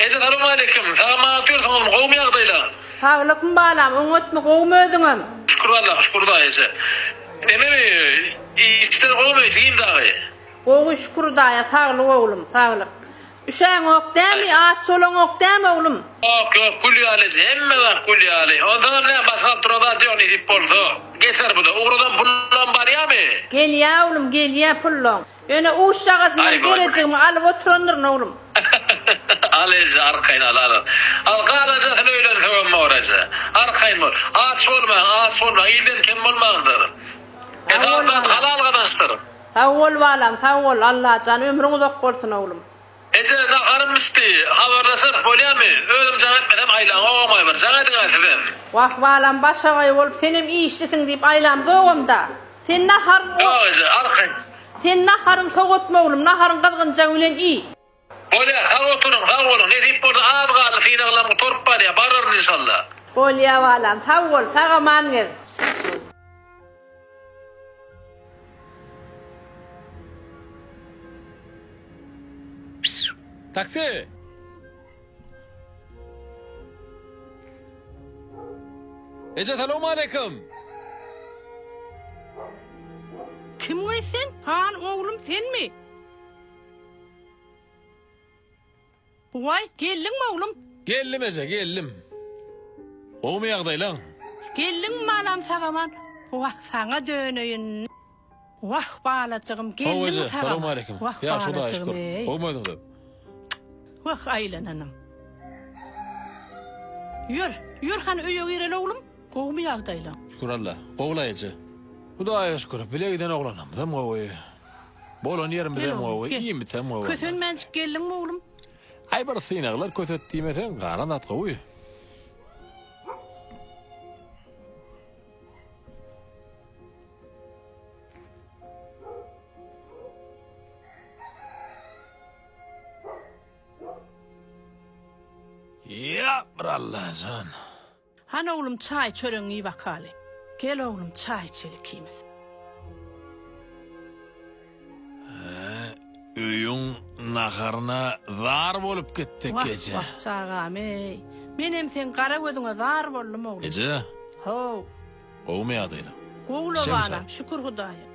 Eje salowmaleýkim. Sag-aman otyrsyňyzmy, gowumy ýagdaýlar? Saglykmy balam, oňatmy, gowumy özüňem? Şükür Allaha, şükür Hudaýa eje. Nememi, işler gowumy, jigim dagy? Gowy şükür Hudaýa, saglyk oglum, saglyk. Üşäňok dämi, aç bolaňok dämi oglum? Ýok, ýok, gül ýaly eje, hemme zat gül ýaly. Onsoňam näme, başga alyp duran zat ýok, nesip bolsa. Geçer bu-da. Ugradan pullam barýamy? Gelýä oglum, gelýä pullaň. Ýöne uçjagazyndan gerejigimi alyp oturandyryn oglum. Al eje arkaýyn al al. Al galanjasyny öýlensegem bor eje. Arkaýyn bol. Aç bolmaň aç bolmaň ilden kem bolmaňdyr. Esasy zat halal gazançdyr. Sag bol balam sag bol Allajan ömrüň uzak bolsun oglum. Eje naharym bişdi habarlaşarys bolýamy özüm jaň etmesem aýlaň ogamay bir jaň ediňä sizem. Wah balam başagaý bolup senem işlisiň diýip aýlamzogam-da. Sen naharyň o. Ýok eje arkaýyn. Sen naharyň sowatma oglum naharyň gyzgynjagy bilen iý. Bolýa sag oturyň sag boluň nesip bolsa az galdy synaglam gutaryp barýa bararyn inşallah. Bolýa balam sag bol sag aman gez. Taksi! Eje salowmaleýkim! Kim gyz sen? Han oglum senmi? Waý, geldiňmi oglum? Geldim eje, geldim. Gowumy ýagdaýlaň? Geldiňmi balam sag-aman? Wah, saňa döneýin. Wah, balajygym, Hawa geldiňmi eje, sag-aman? salowmaleýkim. Wah, Ýagşy Hudaýa şükür. balajygym eý. Gowumy özüňiz? Wah, aýlananym. Ýör, ýör hany öýe gireli oglum. Gowumy ýagdaýlaň? Şükür Alla. Gowy-la eje. Hudaýa şükür, bile giden oglanlarymyzam gowy. Bolan ýerimizem gowy, iýmitem gowy. Kösenmänjik geldiňmi oglum? Aý bir synaglar köset diýmeseň, galan zat gowy. Ýa bir Allajan. Hany oglum çaý çöregiňi iý bakaly. Gel oglum çaý içeli ikimiz. Öýüň naharyna zar bolup gitdik Wah eje. wah çagam eý. Menem seň gara gözüňe zar boldum oglum. Eje. How. Gowumy ýagdaýlaň? Gowula balam şükür Hudaýa.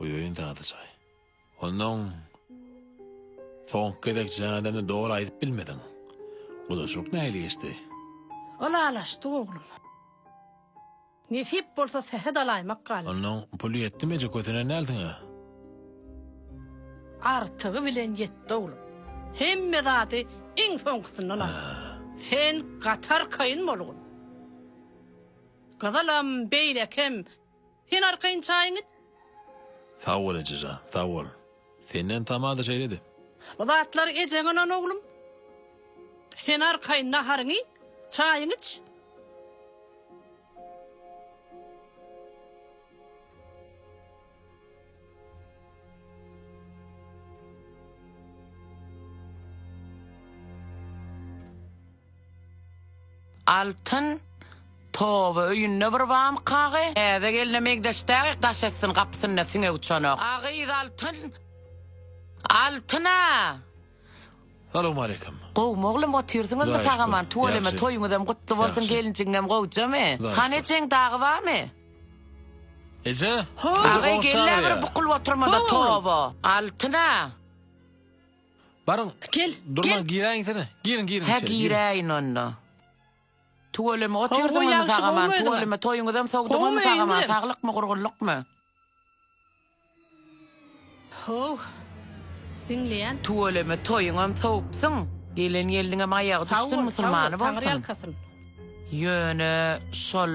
Guýaýyn saňa-da çaý. Onnoň soňky gezek jaň edemde dogry aýdyp bilmediň. Gudaçylyk nähili geçdi? Ylalaşdyk oglum. Nesip bolsa sähet alaýmak galýar. Onnoň pul ýetdimi eje kösenen dälsiň-ä? Artygy bilen ýetdi oglum. Hemme zady iň soňkusyndan al. Sen gaty arkaýyn bolgun. Gyzylam, beýlekem Sen arkaýyn çaýyňy iç. Sag bol ejejan, sag bol. Senden tamada şeýledi. Bu zatlary ejeň ynan oglum. Sen arkaýyn naharyňy, çaýyňy iç. Altyn, Toba, öýünde bir bamykagy? Täze gelne meňzeş däl, daş etsin gapysynda siňek uçanok. A gyz Altyn! Altyn-a! Salowmaleýkim. Gowmy oglum, otyrsyňyzmy Hudaýa şükür. sag-aman, tüweleme, Ýagşy. toýuňyzam gutly bolsun, Ýagşy. gelinjigiňem gowjamy? Hudaýa Hany şükür. ejeň dagy barmy? Eje, eje Agy, goňşy gel-ä bir çagyrýar. bukulyp oturma-da, How oglum. toba. Altyn-a! Baryň. Gel, Durman gel. giräýiňsene. Giriň, giriň Hä, içeri, giriň. giräýin onda. Tüweleme Hawa, otyrdyňyzmy ýagşy, sag-aman, gowmy özüňem? tüweleme toýuňyzam sowduňyzmy Gowmy sag-aman, öýüňizem? saglykmy, gurgunlykmy? How, diňleýän. Tüweleme toýuňam sowupsyň, gelen gelniňem aýagy Sag düşsün, bol, sag bol, musulmany Taňry bolsun. ýalkasyn. Ýöne şol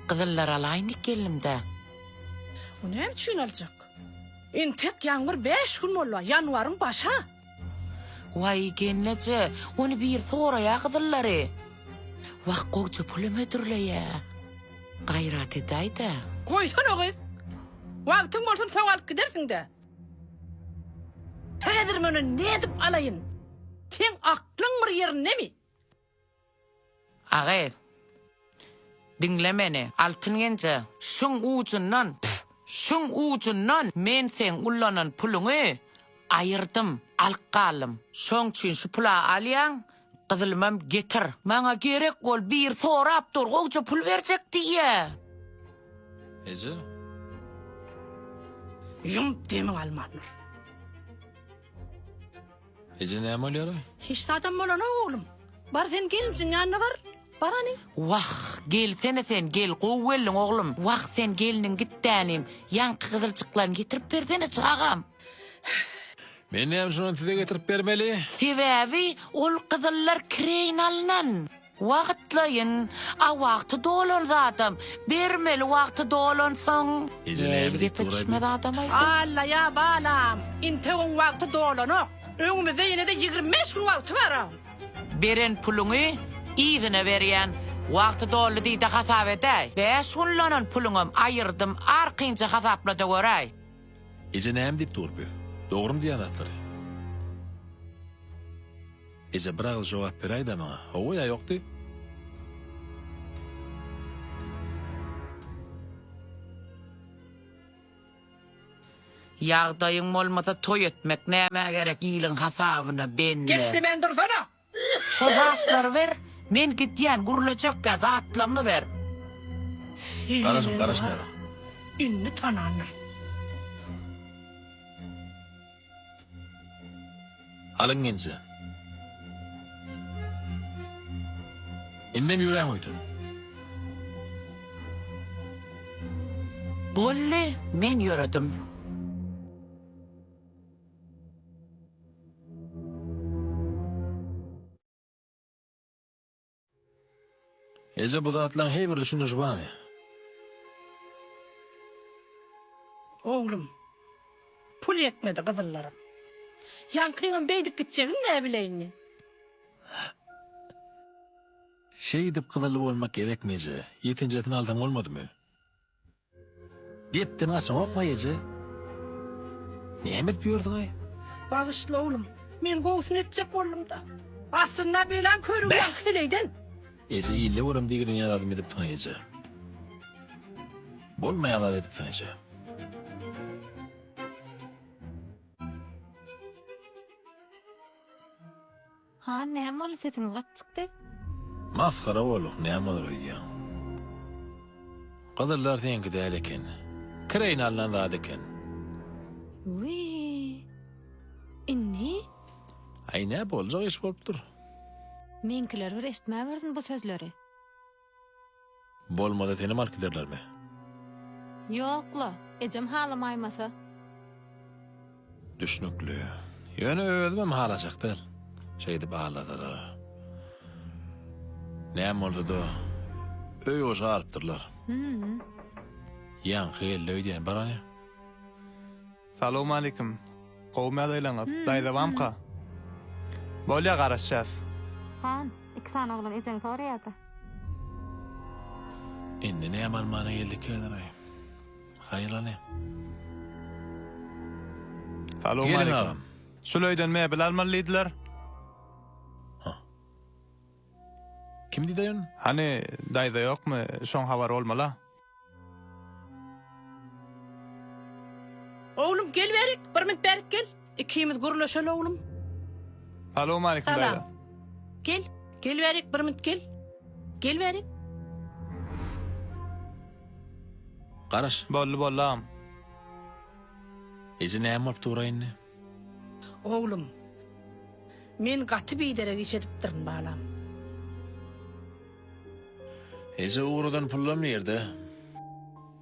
gyzyllary alaýyn diýip geldim-dä. O näme üçin aljak? Entek ýaňy bir bäş gün boldy, ýanwaryň başy-a. Waý, gelneje, ony biri soraýa gyzyllary. Wah, gowja pulum hödürleýä. Gaýrat edäý-dä. Goýsana gyz. Wagtyň bolsun soň alyp gidersiň-dä. Häzir men ony nädip alaýyn? Seň aklyň bir ýerindemi? A gyz, diňle meni, Altyn genje, şuň ujundan, pf, şuň ujundan men seň ullanan puluňy. Aýyrdym, alyp galdym. Şoň üçin şu pula alýaň, gyzylymam getir. Maňa gerek bol, biri sorap dur, gowja pul berjek diýýä. Eje. Ýum demiň alman dur. Eje näme bolýar-aý? Hiç zadam bolanok oglum. Bar sen gelinjiň ýanyna bar. Bar hany. Wah, gelsene sen, gel, gowy geldiň oglum. Wah, sen gelniň gitdänim, ýaňky gyzyljyklaryny getirip bersene çagam. Men näme üçin ony size getirip bermeli? Sebäbi ol gyzyllar kireýin alnan. Wagtlaýyn, a wagty dolan zadam, bermeli wagty dolansoň. Eje näme diýip Gepe dur-aý düşmez bu? adam-aý sen. Allaýa balam, integiň wagty dolanok. Öňümizde ýene-de 25 gün wagty bar-a. Beren puluňy yzyna berýän. Wagty doldy diý-de hasap edäý. Bäş gün ulanan puluňam aýyrdym, arkynja hasapla-da göräý. Eje näme diýip dur bu? Dogrymy diýýän zatlary? Eje bir agyz jogap beräýdä maňa. Hawa ýa ýok diý. Ýagdaýyň bolmasa toý etmek nämä gerek iliň hasabyna bende. Geplemän dursana. Şo zatlary ber, men gidýän gürlejekkä zatlarymy ber. Garaşyň garaşmaýar. Indi tanandyr. Alyň genje. Indem ýöräň öýden. Boldy, men ýöredim. Eje bu zatlaň heý bir düşündirişi barmy? Oglum, pul ýetmedi gyzyllara. Ýaňkyňam beýdip gitjegini näbileýin men. Şeýdip gyzylly bolmak gerekmi eje? Ýetenjesini alsaň bolmadymy? Gepden gaçaňokmy eje? Näme edip ýörsüň-aý? Bagyşla oglum, men gowusyny etjek boldum-da. Aslynda belaň körügi ýaňky heleýden. Eje ilde görem digirenýän zadym edipsiň-aý eje. Bolmaýan zat edipsiň eje. Han näme boldy sesiňiz gaty çykdy. Masgara bolduk näme bolar öýdýäň. Gyzyllar seňki däl eken. Kireýine alnan zat eken. Wiý. Indi? Aý nä boljak iş bolupdyr. Meňkiler bir eşitmäwersin bu sözleri. Bolmasa senem alyp giderlermi? Ýok-la, ejem halamaýmasa. Düşnükli. Ýöne özümem halajak däl. Şeýdip aldasalar. Näme bolsa-da, öý-goşa alypdyrlar. Ýaňky geldi öýdýän, bar hany. Salowmalikim. Gowumy ýagdaýlaňyz? Daýza bamka? Bolýa garaşýas. Han, iki sany oglan ejeňi soraýada. Indi näme almana geldik häzir-aý? Haýyrlany. Geliň Salowmalikim. agam. Şul öýden mebel almaly diýdiler. Ha. Kim diýdi ony? Hany, daýza ýokmy? Şoň habary bolmaly-a. Oglum gel berik, bir minut berik gel. Ikimiz gürleşeli oglum. Salowmalikim daýza. Salam. Gel, gel berik bir minut gel. Gel berik. Garaş. Boldy boldy agam. Eje näme bolup dur-a indi? Oglum, men gaty biderek iş edipdirin balam. Eje ugradan pullam nirde?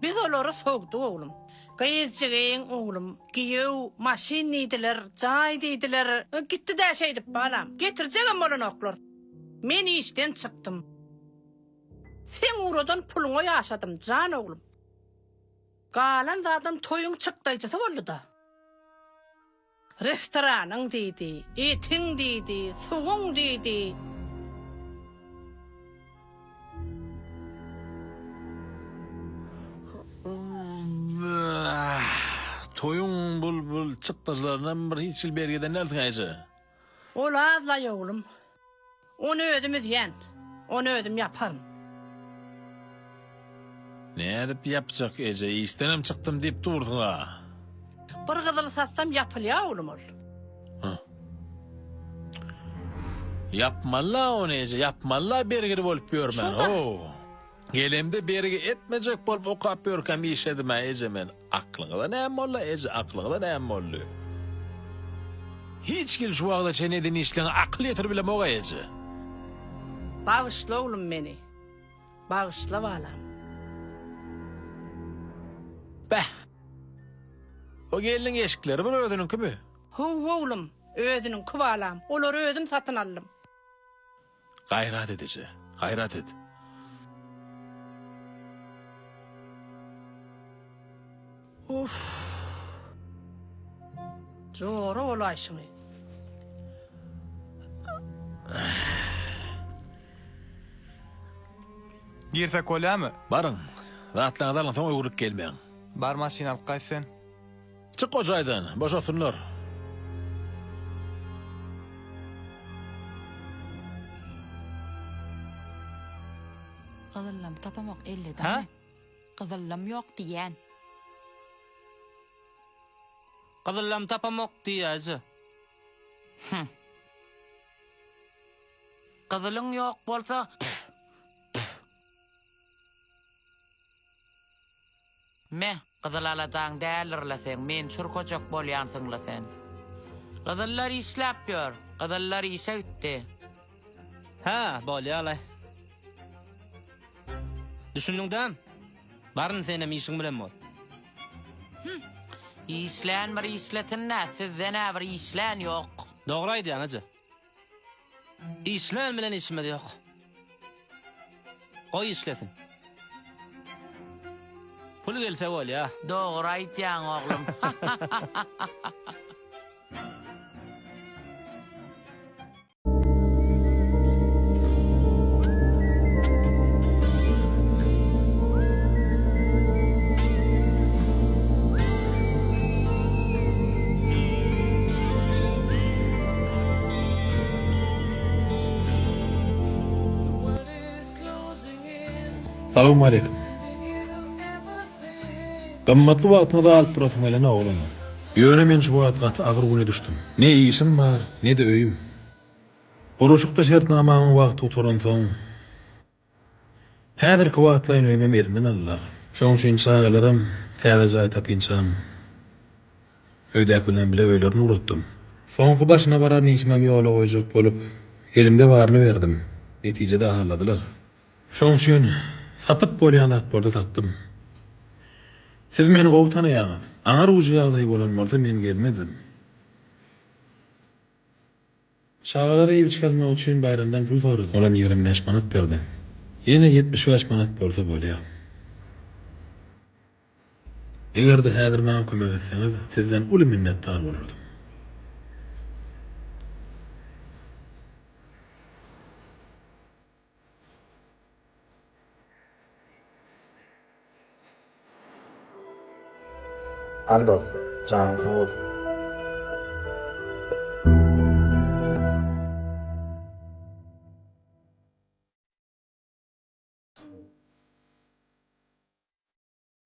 Biz olary sowduk oglum. Gyzjygyň oglum, giýew, maşyn diýdiler, jaý diýdiler. Gitdi-dä şeýdip balam. Getirjegem bolanoklar. Men işden çykdym. Seň ugradan puluňa ýaşadym, jan oglum. Galan zadam toýuň çykdaýjysy boldy-da. Restoranyň diýdi, etiň diýdi, suwuň diýdi. Toýuň bul bul çykdajylarynam bir hiç hili bergi eden dälsiň eje. Ol azlaý oglum. Ony özüm üzýän. Ony özüm ýaparyn. Nädip ýapjak eje, işdenem çykdym diýip dursuň-a. Bir gyzyly satsam ýapylýar oglum ol. Ýapmaly-la ony eje, ýapmaly-la bergili bolup ýörmän, how. Gelemde bergi etmejek bolup okap ýörkäm işledim-ä eje men. Aklyňyza näme boldy eje, aklyňyza näme boldy? Hiç hili şu wagta çenli eden işleňe akyl ýetirip bilemog-a eje. Bagyşla oglum meni. Bagyşla balam. Beh! O gelniň eşikleri bir özüniňkimi? Hawa oglum, özüniňki balam. Olary özüm satyn aldym. Gaýrat et eje, gaýrat et. Uff. Jora bolaýşyňy. Girsek bolýamy? Baryň, zatlaryňyzy alyň, soň öwrülip gelmäň. Bar maşyn alyp gaýt sen. Çyk o jaýdan, boşatsynlar. Gyzyllam tapamok elle Hä? damy. Gyzyllam ýok diýýän. Gyzyllam tapamok diýýä eje. Hum. Gyzylyň ýok bolsa, pf, pf. Me, gyzyl aladaň däldir-le seň, meni çürkejek bolýansyň-la sen. Gyzyllar işläp ýör, gyzyllar işe gitdi. Hä, bolýa-laý. Düşündiň däm? Baryn senem işiň bilen bol. Hüm. Işlän bir işlesin-dä, sizden-ä bir işlän ýok. Dogry aýdýaň, eje. Işlän bilen işimiz ýok. Goý işlesin. Pul gelse bolýa. Dogry aýdýaň oglum. Salowmaleýkim. Gymmatly wagtyňyzy alyp durasym gelenok oglan. Ýöne men şu wagt gaty agyr güne düşdüm. Ne işim bar, ne-de öýüm. Gurluşykda şertnamamyň wagty gutaransoň, Häzirki wagtlaýyn öýümem elimden aldylar. Şonuň üçin çagalaram täze jaý tapynçam, öýdäki bilen bile öýlerine ugratdym. Soňky başyna baran işimem ýola goýjak bolup, elimde baryny berdim. Netijede aldadylar. Şonuň üçin satyp bolýan zat bolsa satdym. Siz meni gowy tanaýaňyz. Aňar ujy ýagdaý bolan bolsa men gelmezdim. Çagalara iýip-içgi almak üçin Baýramdan pul soradym. Olam 25 manat berdi. Ýene 75 manat bolsa bolýar. Eger-de häzir maňa kömek etseňiz, sizden uly minnetdar bolardym. Al dost, janyň sag bolsun.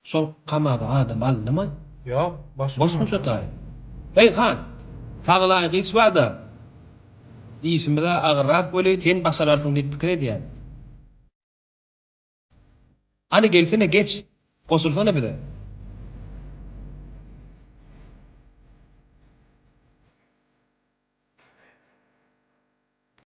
Şol kamaza adam alyndymy? Ýok, boş. Boşmy şo taý? Heý, han! Saglaý gyç bar-da. Işimiz-ä agyrrak weli, sen başararsyň diýip pikir edýän. Hany gelsene, geç. Goşulsana bize.